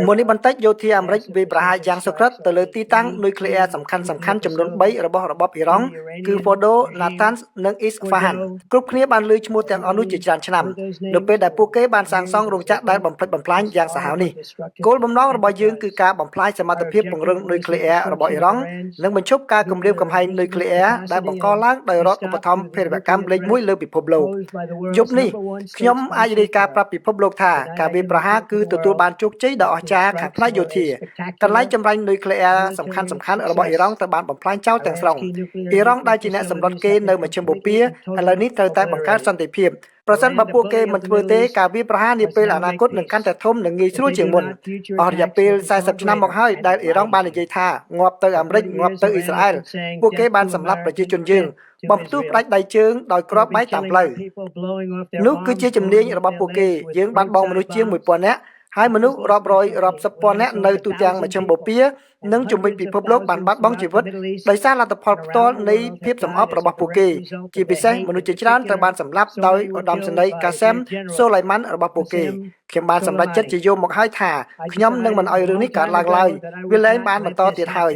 មុននេះបន្តិចយោធាអាមេរិកវាយប្រហារយ៉ាងសុក្រឹតទៅលើទីតាំងនុយក្លេអ៊ែរសំខាន់ៗចំនួន3របស់របបអ៊ីរ៉ង់គឺ Fordo, Natanz និង Isfahan គ្រប់គ្នាបានឮឈ្មោះទាំងអស់នោះជាច្រើនឆ្នាំនៅពេលដែលពួកគេបានសាងសង់រោងចក្រដែលបំផ្លិចបំផ្លាញយ៉ាងសាហាវនេះគោលបំណងរបស់យើងគឺការបំផ្លាញសមត្ថភាពពង្រឹងនុយក្លេអ៊ែររបស់អ៊ីរ៉ង់និងបញ្ឈប់ការគំរាមកំហែងនុយក្លេអ៊ែរដែលបង្កឡើងដោយរដ្ឋឧបត្ថម្ភភេរវកម្មលេខ1លើពិភពលោកយប់នេះខ្ញុំអាចរាយការណ៍ប្រាប់ពិភពលោកថាការវាយប្រហារគឺទទួលបានជោគជ័យដ៏អស្ចារ្យខាងផ្នែកយោធាកន្លែងចម្រាញ់នុយក្លេអ៊ែរសំខាន់ៗរបស់អ៊ីរ៉ង់ត្រូវបានបំផ្លាញចោលទាំងស្រុងអ៊ីរ៉ង់ដែលជាអ្នកសម្រុតគេនៅមជ្ឈិមបូព៌ាឥឡូវនេះត្រូវតែបង្កើតសន្តិភាពប្រសិនបើពួកគេមិនធ្វើទេការវាយប្រហារនាពេលអនាគតនឹងកាន់តែធំនិងងាយស្រួលជាងមុនអស់រយៈពេល40ឆ្នាំមកហើយដែលអ៊ីរ៉ង់បាននិយាយថាងាប់ទៅអាមេរិកងាប់ទៅអ៊ីស្រាអែលពួកគេបានសម្លាប់ប្រជាជនយើងបំផ្ទុះផ្ដាច់ដៃជើងដោយគ្រាប់បែកតាមផ្លូវនោះគឺជាជំនាញរបស់ពួកគេយើងបានបងមនុស្សជាង1000នាក់ហើយមនុស្សរាប់រយរាប់សិបពាន់នាក់នៅទូទាំងមជ្ឈិមបូព៌ានិងជុំវិញពិភពលោកបានបាត់បង់ជីវិតដោយសារលទ្ធផលផ្ទាល់នៃភាពសំអប់របស់ពួកគេជាពិសេសមនុស្សជាច្រើនត្រូវបានសម្លាប់ដោយឧត្តមសេនីយ៍កាសេមសូឡៃម៉ាន់របស់ពួកគេខ្ញុំបានសម្រេចចិត្តជាយូរមកហើយថាខ្ញុំនឹងមិនឲ្យរឿងនេះកើតឡើងឡើយវាលែងបានបន្តទៀតហើយ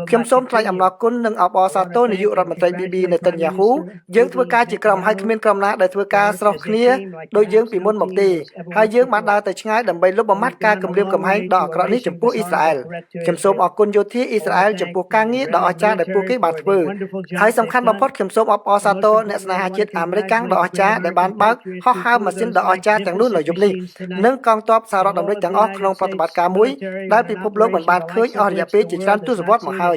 ខ្ញុំសូមថ្លែងអំណរគុណនិងអបអរសាទរនាយករដ្ឋមន្ត្រី Bibi Netanyahu យើងធ្វើការជាក្រុមហើយគ្មានក្រុមណាដែលធ្វើការស្រុះគ្នាដូចយើងពីមុនមកទេហើយយើងបានដើរទៅឆ្ងាយដើម្បីលុបបំបាត់ការគំរាមកំហែងដ៏អាក្រក់នេះចំពោះអ៊ីស្រាអែលខ្ញុំសូមអរគុណយោធាអ៊ីស្រាអែលចំពោះការងារដ៏អស្ចារ្យដែលពួកគេបានធ្វើហើយសំខាន់បំផុតខ្ញុំសូមអបអរសាទរអ្នកស្នេហាជាតិអាមេរិកដ៏អស្ចារ្យដែលបានបើកហោះហើរម៉ាស៊ីនដ៏អស្ចារ្យទាំងនោះនៅយប់នេះនិងកងទ័ពសហរដ្ឋអាមេរិកទាំងអស់ក្នុងប្រតិបត្តិការមួយដែលពិភពលោកមិនបានឃើញអស់រយៈពេលជាច្រើនទសវត្សរ៍មកហើយ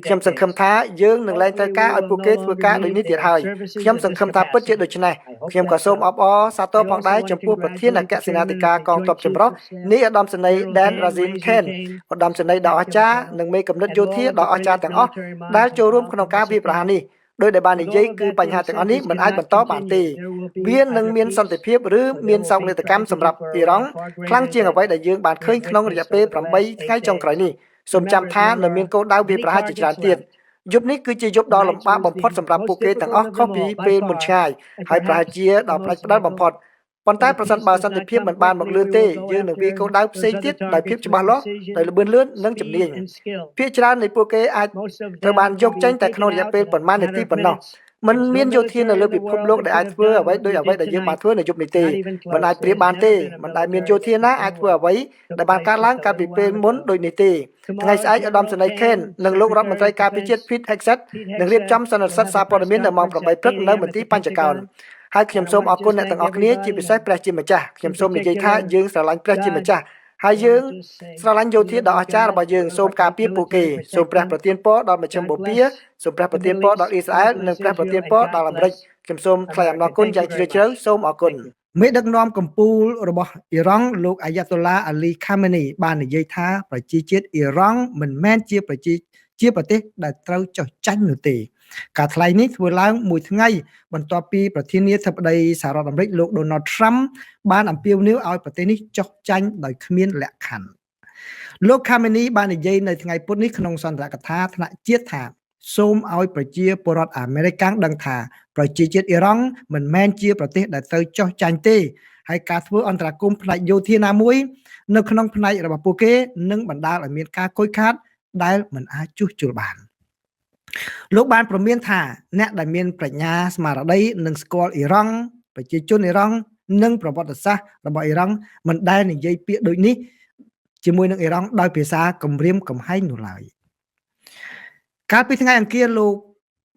ខ្ញុំសង្ឃឹមថាយើងនឹងលែងត្រូវការឲ្យពួកគេធ្វើការដូចនេះទៀតហើយខ្ញុំសង្ឃឹមថាពិតជាដូច្នេះខ្ញុំក៏សូមអបអរសាទរផងដែរចំពោះប្រធានអគ្គសេនាធិការកងទ័ពចម្រុះនាយឧត្តមសេនីយ៍ Dan Razin Khan ឧត្តមសេនីយ៍ដ៏អស្ចារ្យនិងមេកំណត់យោធាដ៏អស្ចារ្យទាំងអស់ដែលចូលរួមក្នុងការវាយប្រហារនេះដោយដែលបាននិយាយគឺបញ្ហាទាំងអស់នេះមិនអាចបន្តបានទេវានឹងមានសន្តិភាពឬមានសោកនាដកម្មសម្រាប់អ៊ីរ៉ង់ខ្លាំងជាងអ្វីដែលយើងបានឃើញក្នុងរយៈពេល8ថ្ងៃចុងក្រោយនេះសូមចាំថានៅមានគោលដៅវាយប្រហារជាច្រើនទៀតយប់នេះគឺជាយប់ដ៏លំបាកបំផុតសម្រាប់ពួកគេទាំងអស់ខុសពីពេលមុនឆ្ងាយហើយប្រហែលជាដ៏ផ្ដាច់ផ្ដាល់បំផុតប៉ុន្តែប្រសិនបើសន្តិភាពមិនបានមកលឿនទេយើងនឹងវាយគោលដៅផ្សេងទៀតដោយភាពច្បាស់លាស់ដោយល្បឿនលឿននិងជំនាញភាគច្រើននៃពួកគេអាចត្រូវបានយកចេញតែក្នុងរយៈពេលប៉ុន្មាននាទីប៉ុណ្ណោះមិនមានយោធានៅលើពិភពលោកដែលអាចធ្វើអ្វីដោយអ្វីដែលយើងបានធ្វើនៅយប់នេះទេមិនអាចប្រៀបបានទេមិនដែលមានយោធាណាអាចធ្វើអ្វីដែលបានកើតឡើងកាលពីពេលមុនដូចនេះទេថ្ងៃស្អែកឧត្តមសេនីយ៍ខេននិងលោករដ្ឋមន្ត្រីការពារជាតិ Pete Hegseth នឹងរៀបចំសន្និសីទសារព័ត៌មាននៅម៉ោង8ព្រឹកនៅមន្ទីរបញ្ចកោណហើយខ្ញុំសូមអរគុណអ្នកទាំងអស់គ្នាជាពិសេសព្រះជាម្ចាស់ខ្ញុំសូមនិយាយថាយើងស្រឡាញ់ព្រះជាម្ចាស់ហើយយើងស្រឡាញ់យោធាដ៏អស្ចារ្យរបស់យើងសូមការពារពួកគេសូមព្រះប្រទានពរដល់មជ្ឈិមបូព៌ាសូមព្រះប្រទានពរដល់អ៊ីស្រាអែលនិងព្រះប្រទានពរដល់អាមេរិកខ្ញុំសូមថ្លែងអំណរគុណយ៉ាងជ្រាលជ្រៅសូមអរគុណមេដឹកនាំកម្ពុជារបស់អ៊ីរ៉ង់លោកអាយ៉ាតូឡាអាលីខាមេនីបាននិយាយថាប្រជាជាតិអ៊ីរ៉ង់មិនមែនជាប្រជាជាប្រទេសដែលត្រូវចុះចាញ់នោះទេការថ្លែងនេះធ្វើឡើងមួយថ្ងៃបន្ទាប់ពីប្រធានាធិបតីសហរដ្ឋអាមេរិកលោក Donald Trump បានអំពាវនាវឲ្យប្រទេសនេះចុះចាញ់ដោយគ្មានលក្ខខណ្ឌលោក Khamenei បាននិយាយនៅថ្ងៃពុធនេះក្នុងសន្ទរកថាថ្នាក់ជាតិថាសូមឲ្យប្រជាពលរដ្ឋអាមេរិកដឹងថាប្រជាជាតិអ៊ីរ៉ង់មិនមែនជាប្រទេសដែលត្រូវចុះចាញ់ទេហើយការធ្វើអន្តរាគមន៍ផ្នែកយោធាណាមួយនៅក្នុងផ្នែករបស់ពួកគេនឹងបណ្ដាលឲ្យមានការខូចខាតដែលមិនអាចជួសជុលបានលោកបានព្រមានថាអ្នកដែលមានប្រាជ្ញាស្មារតីនិងស្គាល់អ៊ីរ៉ង់ប្រជាជនអ៊ីរ៉ង់និងប្រវត្តិសាស្ត្ររបស់អ៊ីរ៉ង់មិនដែលនិយាយពាក្យដូចនេះជាមួយនឹងអ៊ីរ៉ង់ដោយភាសាគំរាមកំហែងនោះឡើយកាលពីថ្ងៃអង្គារលោក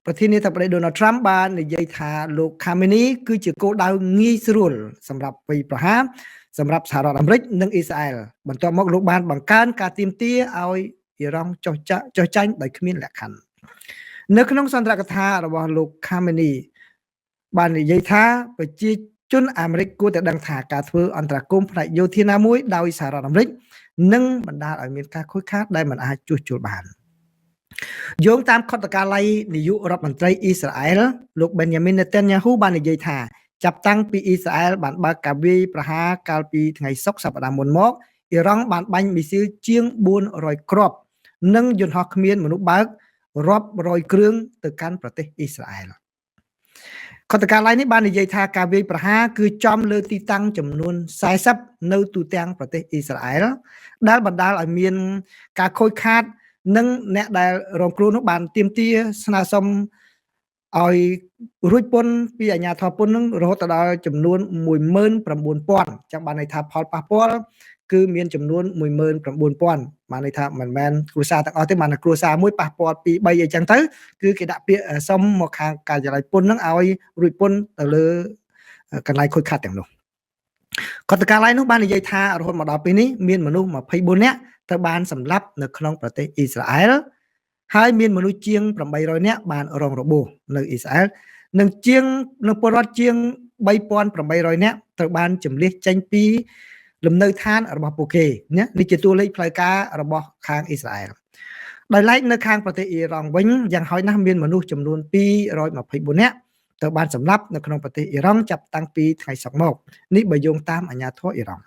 ប្រធានាធិបតី Donald Trump បាននិយាយថាលោក Khamenei គឺជាគោលដៅងាយស្រួលសម្រាប់វាយប្រហារសម្រាប់សហរដ្ឋអាមេរិកនិងអ៊ីស្រាអែលបន្ទាប់មកលោកបានបង្កើនការទាមទារឲ្យអ៊ីរ៉ង់ចុះចាញ់ដោយគ្មានលក្ខខណ្ឌនៅក្នុងសន្ទរកថារបស់លោក Khamenei បាននិយាយថាប្រជាជនអាមេរិកគួរតែដឹងថាការធ្វើអន្តរាគមន៍ផ្នែកយោធាណាមួយដោយសហរដ្ឋអាមេរិកនឹងបណ្ដាលឲ្យមានការខូចខាតដែលមិនអាចជួសជុលបានយោងតាមខុទ្ទកាល័យនាយករដ្ឋមន្ត្រីអ៊ីស្រាអែលលោក Benjamin Netanyahu បាននិយាយថាចាប់តាំងពីអ៊ីស្រាអែលបានបើកការវាយប្រហារកាលពីថ្ងៃសុក្រសប្តាហ៍មុនមកអ៊ីរ៉ង់បានបាញ់មីស៊ីលជាង400គ្រាប់និងយន្តហោះគ្មានមនុស្សបើករាប់រយគ្រឿងទៅកាន់ប្រទេសអ៊ីស្រាអែលខ ខុទ្ទកាល័យនេះបាននិយាយថាការវាយប្រហារគឺចំលើទីតាំងចំនួន40នៅទូទាំងប្រទេសអ៊ីស្រាអែលដែលបណ្ដាលឲ្យមានការខូចខាតនិងអ្នកដែលរងគ្រោះនោះបានទាមទារស្នើសុំឲ្យរួចពន្ធពីអាជ្ញាធរពន្ធនឹងរហូតដល់ចំនួន19000ចឹងបានន័យថាផលប៉ះពាល់គឺមានចំនួន19000បានន័យថាមិនមែនគ្រួសារទាំងអស់ទេបានតែគ្រួសារមួយប៉ះពាល់2 3អីចឹងទៅគឺគេដាក់ពាក្យសុំមកខាងការិយាល័យពន្ធនឹងឲ្យរួចពន្ធទៅលើកន្លែងខូចខាតទាំងនោះខុទ្ទកាល័យនោះបាននិយាយថារហូតមកដល់ពេលនេះមានមនុស្ស24នាក់ត្រូវបានសម្លាប់នៅក្នុងប្រទេសអ៊ីស្រាអែលហើយមានមនុស្សជាង800នាក់បានរងរបួសនៅអ៊ីស្រាអែលនិងជាងនិងពលរដ្ឋជាង3800នាក់ត្រូវបានជម្លៀសចេញពីលំនៅឋានរបស់ពួកគេណានេះជាតួលេខផ្លូវការរបស់ខាងអ៊ីស្រាអែលដោយឡែកនៅខាងប្រទេសអ៊ីរ៉ង់វិញយ៉ាងហោចណាស់មានមនុស្សចំនួន224នាក់ត្រូវបានសម្លាប់នៅក្នុងប្រទេសអ៊ីរ៉ង់ចាប់តាំងពីថ្ងៃសុក្រមកនេះបើយោងតាមអាជ្ញាធរអ៊ីរ៉ង់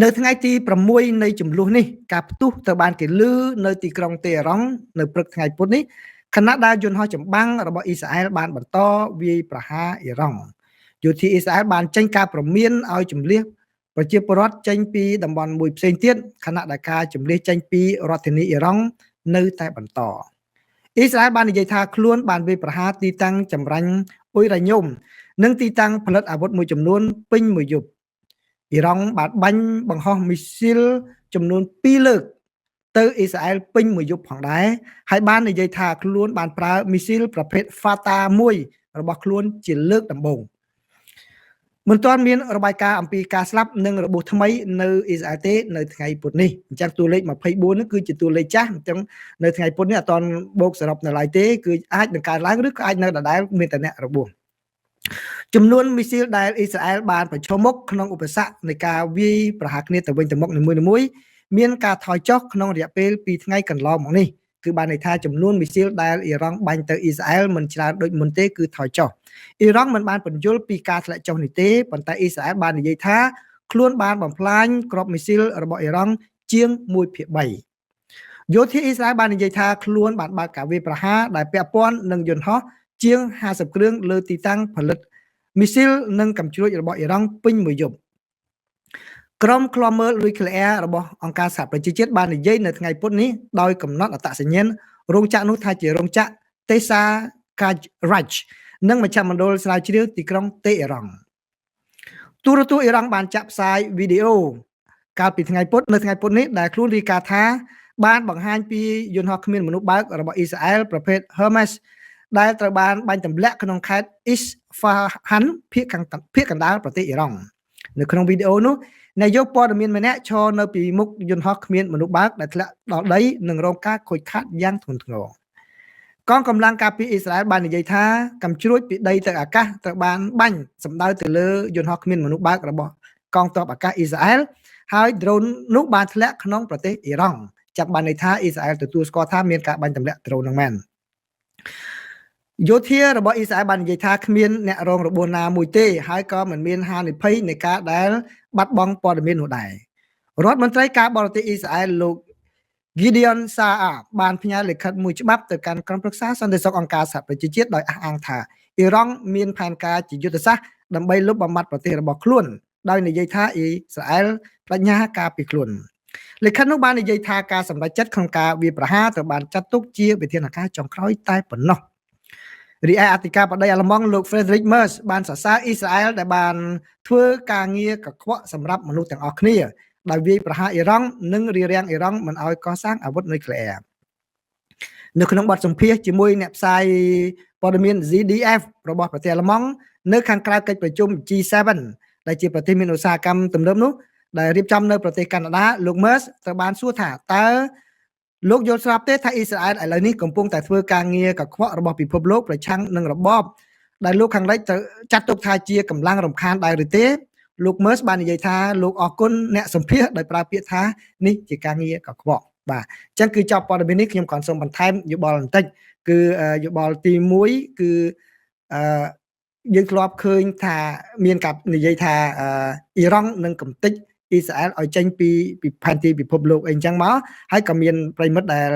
នៅថ្ងៃទី6នៃចំនួននេះការផ្ទុះត្រូវបានគេលឺនៅទីក្រុងតេហរ៉ង់នៅព្រឹកថ្ងៃពុធនេះខណៈដែលយន្តហោះចម្បាំងរបស់អ៊ីស្រាអែលបានបន្តវាយប្រហារអ៊ីរ៉ង់យោធាអ៊ីស្រាអែលបានចេញការព្រមានឲ្យជម្លៀសប្រជាពលរដ្ឋចេញពីតំបន់មួយផ្សេងទៀតខណៈដែលការជម្លៀសចេញពីរដ្ឋធានីអ៊ីរ៉ង់នៅតែបន្តអ៊ីស្រាអែលបាននិយាយថាខ្លួនបានវាយប្រហារទីតាំងចម្រាញ់អ៊ុយរ៉ាញ៉ូមនិងទីតាំងផលិតអាវុធមួយចំនួនពេញមួយយប់អ៊ីរ៉ង់បានបាញ់បង្ហោះមីស៊ីលចំនួន2លើកទៅអ៊ីស្រាអែលពេញមួយយប់ផងដែរហើយបាននិយាយថាខ្លួនបានប្រើមីស៊ីលប្រភេទ Fatah មួយរបស់ខ្លួនជាលើកដំបូងមិនទាន់មានរបាយការណ៍អំពីការស្លាប់និងរបួសថ្មីនៅអ៊ីស្រាអែលទេនៅថ្ងៃពុធនេះអញ្ចឹងតួលេខ24នេះគឺជាតួលេខចាស់អញ្ចឹងនៅថ្ងៃពុធនេះអត់ទាន់បូកសរុបនៅឡើយទេគឺអាចនឹងកើនឡើងឬក៏អាចនៅដដែលមានតែអ្នករបួសចំនួនមីស៊ីលដែលអ៊ីស្រាអែលបានប្រឈមមុខក្នុងឧបសគ្គនៃការវាយប្រហារគ្នាទៅវិញទៅមកនីមួយៗមានការថយចុះក្នុងរយៈពេល2ថ្ងៃកន្លងមកនេះគឺបានន័យថាចំនួនមីស៊ីលដែលអ៊ីរ៉ង់បាញ់ទៅអ៊ីស្រាអែលមិនច្រើនដូចមុនទេគឺថយចុះអ៊ីរ៉ង់មិនបានពន្យល់ពីការធ្លាក់ចុះនេះទេប៉ុន្តែអ៊ីស្រាអែលបាននិយាយថាខ្លួនបានបំផ្លាញគ្រាប់មីស៊ីលរបស់អ៊ីរ៉ង់ជាង1/3យោធាអ៊ីស្រាអែលបាននិយាយថាខ្លួនបានបើកការវាយប្រហារដែលពាក់ព័ន្ធនឹងយន្តហោះជាង50គ្រឿងលើទីតាំងផលិតមីស៊ីលនិងកាំជ្រួចរបស់អ៊ីរ៉ង់ពេញមួយយប់ក្រុមឃ្លាំមើលនុយក្លេអ៊ែររបស់អង្គការសហប្រជាជាតិបាននិយាយនៅថ្ងៃពុធនេះដោយកំណត់អត្តសញ្ញាណរោងចក្រនោះថាជារោងចក្រតេសាការ៉ាច់និងមជ្ឈមណ្ឌលស្រាវជ្រាវទីក្រុងតេអ៊ីរ៉ង់ទូរទស្សន៍អ៊ីរ៉ង់បានចាក់ផ្សាយវីដេអូកាលពីថ្ងៃពុធនៅថ្ងៃពុធនេះដែលខ្លួនរាយការណ៍ថាបានបង្ហាញពីយន្តហោះគ្មានមនុស្សបើករបស់អ៊ីស្រាអែលប្រភេទ Hermes ដែលត្រូវបានបាញ់ទម្លាក់ក្នុងខេត្តអ៊ីស្ហ្វាហានភាគកណ្ដាលប្រទេសអ៊ីរ៉ង់នៅក្នុងវីដេអូនោះអ្នកយកព័ត៌មានម្នាក់ឈរនៅពីមុខយន្តហោះគ្មានមនុស្សបើកដែលធ្លាក់ដល់ដីនិងរងការខូចខាតយ៉ាងធ្ងន់ធ្ងរកងកម្លាំងការពារអ៊ីស្រាអែលបាននិយាយថាកាំជ្រួចពីដីទៅអាកាសត្រូវបានបាញ់សម្ដៅទៅលើយន្តហោះគ្មានមនុស្សបើករបស់កងទ័ពអាកាសអ៊ីស្រាអែលហើយដ្រូននោះបានធ្លាក់ក្នុងប្រទេសអ៊ីរ៉ង់ចាប់បានន័យថាអ៊ីស្រាអែលទទួលស្គាល់ថាមានការបាញ់ទម្លាក់ដ្រូននឹងមែនយោធារបស់អ៊ីស្រាអែលបាននិយាយថាគ្មានអ្នករងរបួសណាមួយទេហើយក៏មិនមានហានិភ័យនៃការដែលបាត់បង់ព័ត៌មាននោះដែររដ្ឋមន្ត្រីការបរទេសអ៊ីស្រាអែលលោក Gideon Saar បានផ្ញើលិខិតមួយច្បាប់ទៅកាន់ក្រុមប្រឹក្សាសន្តិសុខអង្គការសហប្រជាជាតិដោយអះអាងថាអ៊ីរ៉ង់មានផែនការជាយុទ្ធសាស្ត្រដើម្បីលុបបំបាត់ប្រទេសរបស់ខ្លួនដោយនិយាយថាអ៊ីស្រាអែលបញ្ញាការពីខ្លួនលិខិតនោះបាននិយាយថាការសម្រេចចិត្តក្នុងការវាយប្រហារត្រូវបានចាត់ទុកជាវិធានការចុងក្រោយតែប៉ុណ្ណោះរីឯអធិការបតីអាល្លឺម៉ង់លោក Friedrich Merz បានសរសើរអ៊ីស្រាអែលដែលបានធ្វើការងារកខ្វក់សម្រាប់មនុស្សទាំងអស់គ្នាដោយវាយប្រហារអ៊ីរ៉ង់និងរារាំងអ៊ីរ៉ង់មិនឲ្យកសាងអាវុធនុយក្លេអ៊ែរនៅក្នុងបទសម្ភាសន៍ជាមួយអ្នកផ្សាយព័ត៌មាន ZDF របស់ប្រទេសអាល្លឺម៉ង់នៅខាងក្រៅកិច្ចប្រជុំ G7 ដែលជាប្រទេសមានឧស្សាហកម្មទំនើបនោះដែលរៀបចំនៅប្រទេសកាណាដាលោក Merz ត្រូវបានសួរថាតើលោកយល់ស្របទេថាអ៊ីស្រាអែលឥឡូវនេះកំពុងតែធ្វើការងារកខ្វក់របស់ពិភពលោកប្រឆាំងនឹងរបបដែលលោកខាងលិចត្រូវចាត់ទុកថាជាកម្លាំងរំខានដែរឬទេលោក Merz បាននិយាយថាលោកអរគុណអ្នកសម្ភាសដោយប្រើពាក្យថានេះជាការងារកខ្វក់បាទអញ្ចឹងគឺចប់ព័ត៌មាននេះខ្ញុំគ្រាន់សូមបន្ថែមយោបល់បន្តិចគឺយោបល់ទី1គឺអឺយើងធ្លាប់ឃើញថាមានការនិយាយថាអ៊ីរ៉ង់នឹងកំទេចអ៊ីស្រាអែលឲ្យចេញពីផែនទីពិភពលោកអីចឹងមកហើយក៏មានប្រិមិត្តដែល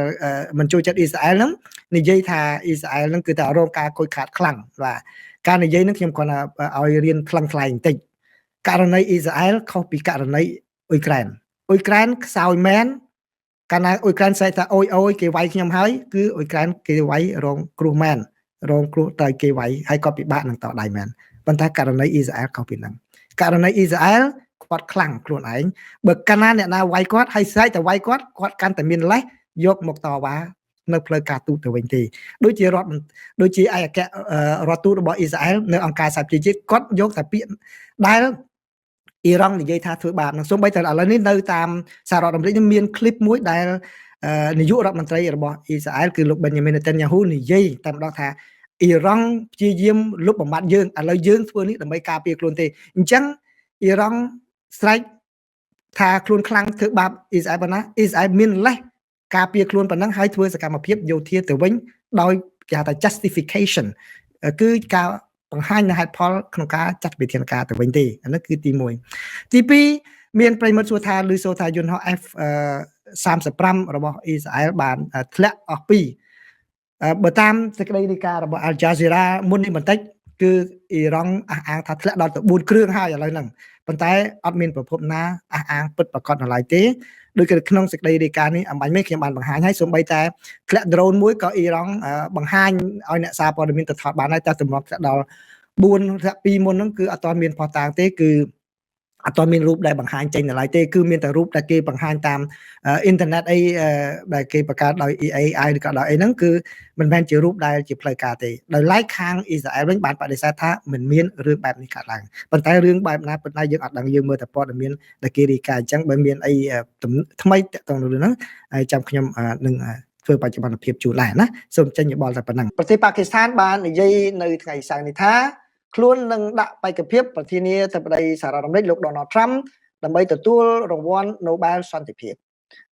មិនចូលចិត្តអ៊ីស្រាអែលហ្នឹងនិយាយថាអ៊ីស្រាអែលហ្នឹងគឺថារងការខូចខាតខ្លាំងបាទ ការនិយាយនឹងខ្ញុំគ្រាន់តែឲ្យរៀនថ្លឹងថ្លែងបន្តិចករណីអ៊ីស្រាអែលខុសពីករណីអ៊ុយក្រែនអ៊ុយក្រែនខ្សោយមែនកាលណាអ៊ុយក្រែនស្រែកថាអូយអូយគេវាយខ្ញុំហើយគឺអ៊ុយក្រែនគេវាយរងគ្រោះមែនរងគ្រោះតែគេវាយហើយក៏ពិបាកនឹងតដៃមែនប៉ុន្តែករណីអ៊ីស្រាអែលខុសពីហ្នឹងករណីអ៊ីស្រាអែលគាត់ខ្លាំងខ្លួនឯងបើកាលណាអ្នកណាវាយគាត់ហើយស្រែកតែវាយគាត់គាត់កាន់តែមានលេសយកមកតវ៉ានៅផ្លូវការទូតទៅវិញទេដូចជារដ្ឋដូចជាឯកអគ្គរដ្ឋទូតរបស់អ៊ីស្រាអែលនៅអង្គការសហប្រជាជាតិគាត់យកតែពាក្យដែលអ៊ីរ៉ង់និយាយថាធ្វើបាបនឹងសូម្បីតែឥឡូវនេះនៅតាមសហរដ្ឋអាមេរិកនេះមានคลิปមួយដែលនាយករដ្ឋមន្ត្រីរបស់អ៊ីស្រាអែលគឺលោកបេនយ៉ាមីននេតានយ៉ាហ៊ូនិយាយតែម្ដងថាអ៊ីរ៉ង់ព្យាយាមលុបបំបាត់យើងឥឡូវយើងធ្វើនេះដើម្បីការពារខ្លួនទេអញ្ចឹងអ៊ីរ៉ង់ស្រែកថាខ្លួនខ្លាំងធ្វើបាបអ៊ីស្រាអែលប៉ុណ្ណាអ៊ីស្រាអែលមានលេសការពារខ្លួនប៉ុណ្ណឹងហើយធ្វើសកម្មភាពយោធាទៅវិញដោយគេហៅថា justification គឺការបង្ហាញនូវហេតុផលក្នុងការចាត់វិធានការទៅវិញទេអានេះគឺទី1ទី2មានប្រិយមិត្តសួរថាឮសូរថាយន្តហោះ F 35របស់អ៊ីស្រាអែលបានធ្លាក់អស់ពីរបើតាមសេចក្តីរាយការណ៍របស់ Al Jazeera មុននេះបន្តិចគឺអ៊ីរ៉ង់អះអាងថាធ្លាក់ដល់ទៅ4គ្រឿងហើយឥឡូវហ្នឹងប៉ុន្តែអត់មានប្រភពណាអះអាងពិតប្រាកដនៅឡើយទេដូចគឺក្នុងសេចក្តីរាយការណ៍នេះអម្បាញ់មិញខ្ញុំបានបង្ហាញហើយសូម្បីតែធ្លាក់ drone មួយក៏អ៊ីរ៉ង់បង្ហាញឲ្យអ្នកសារព័ត៌មានទៅថតបានហើយតែទម្រាំធ្លាក់ដល់4ធ្លាក់2មុនហ្នឹងគឺអត់ទាន់មានភស្តុតាងទេគឺអត់ទាន់មានរូបដែលបង្ហាញចេញនៅឡើយទេគឺមានតែរូបដែលគេបង្ហាញតាមអ៊ីនធឺណិតអីដែលគេបង្កើតដោយ AI ឬក៏ដោយអីហ្នឹងគឺមិនមែនជារូបដែលជាផ្លូវការទេដោយឡែកខាងអ៊ីស្រាអែលវិញបានបដិសេធថាមិនមានរឿងបែបនេះកើតឡើងប៉ុន្តែរឿងបែបណាប៉ុន្តែយើងអត់ដឹងយើងមើលតែព័ត៌មានដែលគេរាយការណ៍អញ្ចឹងបើមានអីថ្មីតាក់ទងនឹងរឿងហ្នឹងហើយចាំខ្ញុំនឹងធ្វើបច្ចុប្បន្នភាពជូនដែរណាសូមចេញយោបល់តែប៉ុណ្ណឹងប្រទេសប៉ាគីស្ថានបាននិយាយនៅថ្ងៃសៅរ៍នេះថាខ្លួននឹងដាក់បេក្ខភាពប្រធានាធិបតីសហរដ្ឋអាមេរិកលោក Donald Trump ដើម្បីទទួលរង្វាន់ Nobel សន្តិភាព។